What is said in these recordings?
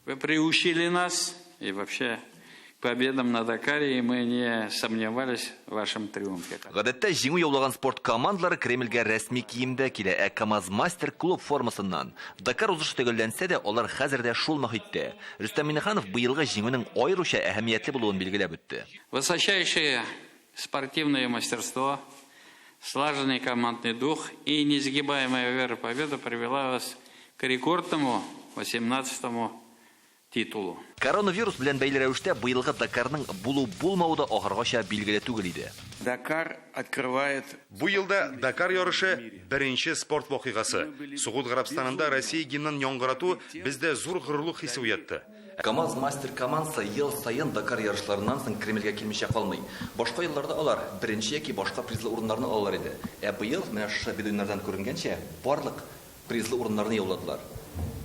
Вы приучили нас и вообще к победам на Дакаре, и мы не сомневались в вашем триумфе. Гадәттә җиңү яулаган спорт командалары Кремльгә рәсми киемдә килә, ә КАМАЗ-Мастер клуб формасыннан. Дакар узышы төгәлләнсә дә, алар хәзер дә шул мохиттә. Рөстәм Миңнеханов быелгы җиңүнең аеруча әһәмиятле булуын билгеләп үтте. Высочайшее спортивное мастерство, слаженный командный дух и несгибаемая вера в победу привела вас к рекордному 18-му титулу. Коронавирус белән бәйле рәвештә быелгы Дакарның булу-булмавы да ахыргача билгеле түгел иде. Дакар открывает. Бу елда Дакар ярышы беренче спорт вакыйгасы. Согуд Гарәбстанында Россия гимнын яңгырату бездә зур горурлык хисе уятты. КАМАЗ-Мастер командасы ел саен Дакар ярышларыннан соң Кремльгә килмичә калмый. Башка елларда алар беренче яки башка призлы урыннарны алалар иде. Ә быел, менә шушы бедуиннардан күренгәнчә, барлык призлы урыннарны яуладылар.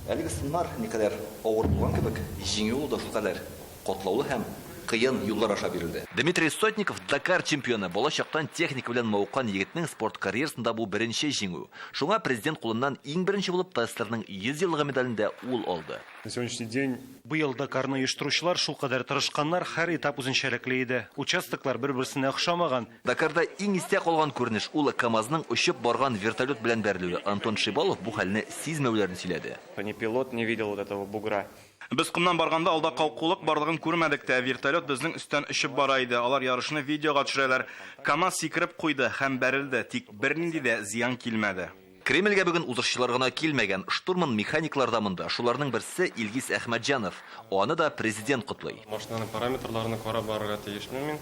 Әлеге сыннар никадәр авыр булган кебек, җиңү алу да шулкадәр катлаулы һәм кыен юллар аша бирелде. Дмитрий Сотников, Дакар чемпионы, бала чактан техника белән мавыккан егетнең спорт карьерасында бу беренче җиңү. Шуңа президент кулыннан иң беренче булып ТАССРның 100 еллыгы медален дә ул алды. На сегодняшний день. Быел Дакарны оештыручылар шулкадәр тырышканнар, һәр этап үзенчәлекле иде. Участоклар бер-берсенә охшамаган. Дакарда иң истә калган күренеш, ул КАМАЗның очып барган вертолет белән бәрелүе. Антон Шибалов бу хәлне сизмәүләрен сөйләде. Ни пилот не видел вот этого бугра. Без комнан барганда алда калкулык барлыгын күрмәдек тә, вертолет безнең өстән очып бара иде. Алар ярышны видеога төшерәләр. КАМАЗ сикереп куйды һәм бәрелде, тик бернинди дә зыян килмәде. Кремльгә бүген узышчылар гына килмәгән, штурман-механиклар да монда. Шуларның берсе Илгиз Әхмәтҗанов. Аны да президент котлый. Машинаның параметрларын карап барырга тиешмен мин.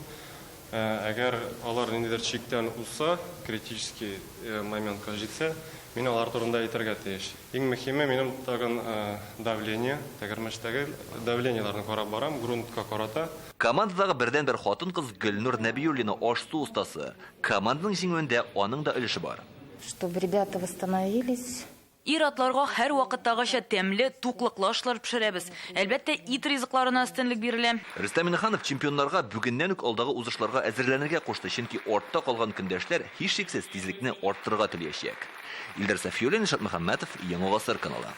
Әгәр алар ниндидер чиктән узса, критический моментка җитсә, мин алар турында әйтергә тиеш. Иң мөһиме минем тагын давление, тәгәрмәчтәге давлениеләрне карап барам, грунтка карата. Командадагы бердәнбер хатын-кыз Гөлнур Нәбиуллина аш-су остасы. Команданың җиңүендә аның да өлеше бар. Чтобы ребята восстановились. Ир-атларга һәрвакыттагыча тәмле, туклыклы ашлар пешерәбез. Әлбәттә, ит ризыкларына өстенлек бирелә. Рөстәм Миңнеханов чемпионнарга бүгеннән үк алдагы узышларга әзерләнергә кушты, чөнки артта калган көндәшләр, һичшиксез, тизлекне арттырырга телиячәк. Илдар Сафиуллин, Илшат Мөхәммәтов, Яңа Гасыр каналы.